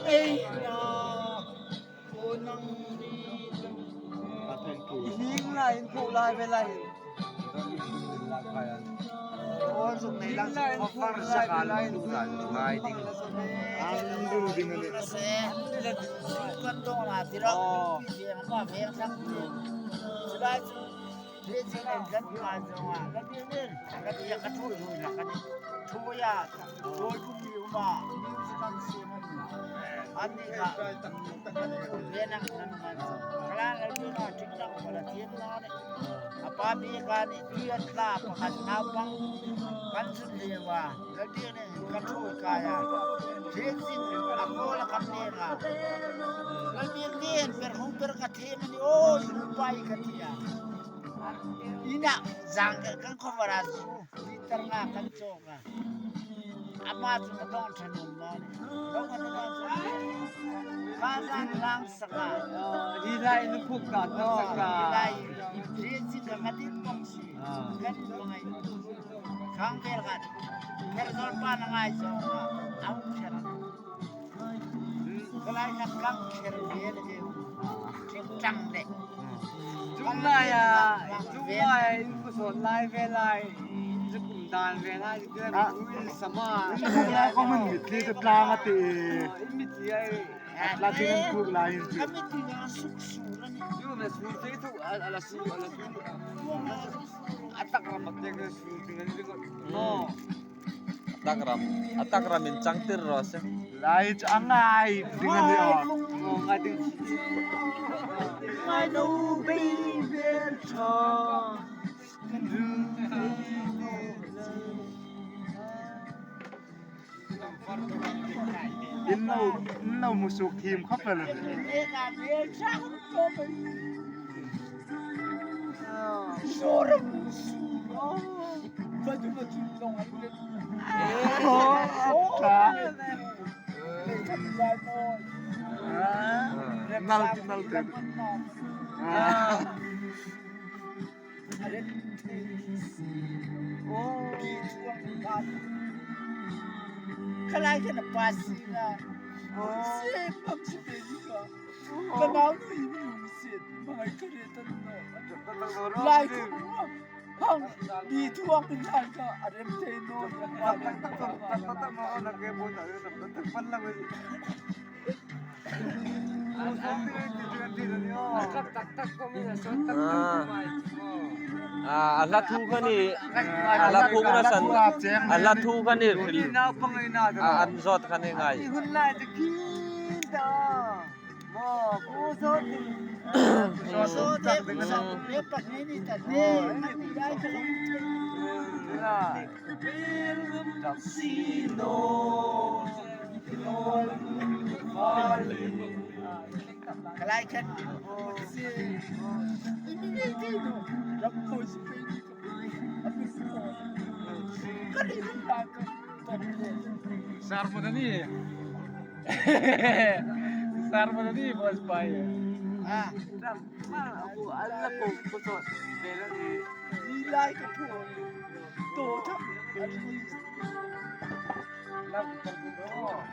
ເອີຍ ໂອ້ ນັ່ງ ຍິງຫຼາຍ ຜູ້ຫຼາຍໄປຫຼາຍ ໂອ້ ສຸກໃນຫຼັງສຸກ ເຂົາຟັງສະການ ຫຼາຍດິງ ອັນດູດິງ ກະແສ ກະໂຕລາຕິລອກ ເພງມາເພງທັງ ເພງ ເພງກັນມາ ລະເພງ ລະເພງ ກະໂທ ໂທຍາ ໂທຍາ ໂທຍກຸນ ອັນນີ້ກະເວນັງນັ້ນມັນ ຄະລາລະເວນາ ຈິກຈັງ ຄະລາທຽມນານີ້ ອະປາເບການີ້ ເທຍນລາປະກັນນາປັງ ກັນສຸນເລວາ ລະເດນະ ກະໂທກາຍາ ເທນຊິງ ອະໂກລະຄຳເນລາ ລະເມກເນນ ເປັນຄົງເປັນກະເທມະນີ້ ໂອ້ຍ ໄປກະເທຍ ອີນະ ສັງກະກັນຄອມວະລາຊູ ວິຕະລະນາກັນໂຈກະ ອາມາຈຸນະດອນທະນຸນມານີ້ ດອນທະນຸນມາ ຄາຊານລາງສະກາ ເອີ ທີ່ໄດ້ນຸພຸກການສະກາ ທີ່ໄດ້ເຈຊິກະມາຕິນບັງຊີ ເງິນໄປ ຄັງເວລະກັນ ເວລະຊອນປານະງາຍຊອງ ເອົາເຂດ ກະໄລຄັນກັງເຂດເວລະເດ ເຂດຈັງເດ ຈຸງລາຍອະ ຈຸງລາຍ ອຸກຸສອນລາຍເວລາ ຈະກຸມດານເວລາ ເດືອນ ອະ ອຸຍສະມາ ຂອງມັນມິດທີ່ຈະຕາມາຕິ ມິດທີ່ ລາຕິນ ກະມິດທີ່ນາສຸກສູນ ຢູ່ໃນສູນທີ່ທຸກ ອະ ອະລະສູນ ອະລະສູນ ອະຕັກລະມັກເຕກສູນ ເຖິງນັ້ນເດ ເນາະ ອະຕັກຣຳ ອະຕັກຣຳມິນຈັງຕິຣອສ ລາຍຈະອາງາຍ ດຶງອັນນີ້ອອກ ງອງອາຍດຶງ ມາດູບີເວນຊອ ເອັນໂນ ເອັນໂນ ໝູສຸກທີມເຂົ້າໄປແລ້ວ ນາວ ນາວເຕີນ ໂອ້ ຄະລາຍເປັນປາຊີນະ ໂອ້ ເຊປັບຊິເປນກະ ກະນາວອີ່ມີເສດ ມາໃຫ້ກະເຣຕັນໂນ ລາຍຄື ພັງ ດີທວງເປັນລາຍກະ ອາເດນເຕໂນ ອ່າ ອັນລະທູກະນີ້ ອັນລະທູກະນີ້ ອັນລະທູກະນີ້ ອັນຊອດກະນີ້ງ່າຍ Sarmudani. Sarmudani, bos pai. Ah, ma aku ala ko ko so. Belani. Nilai ko to. To ta. Lam ko.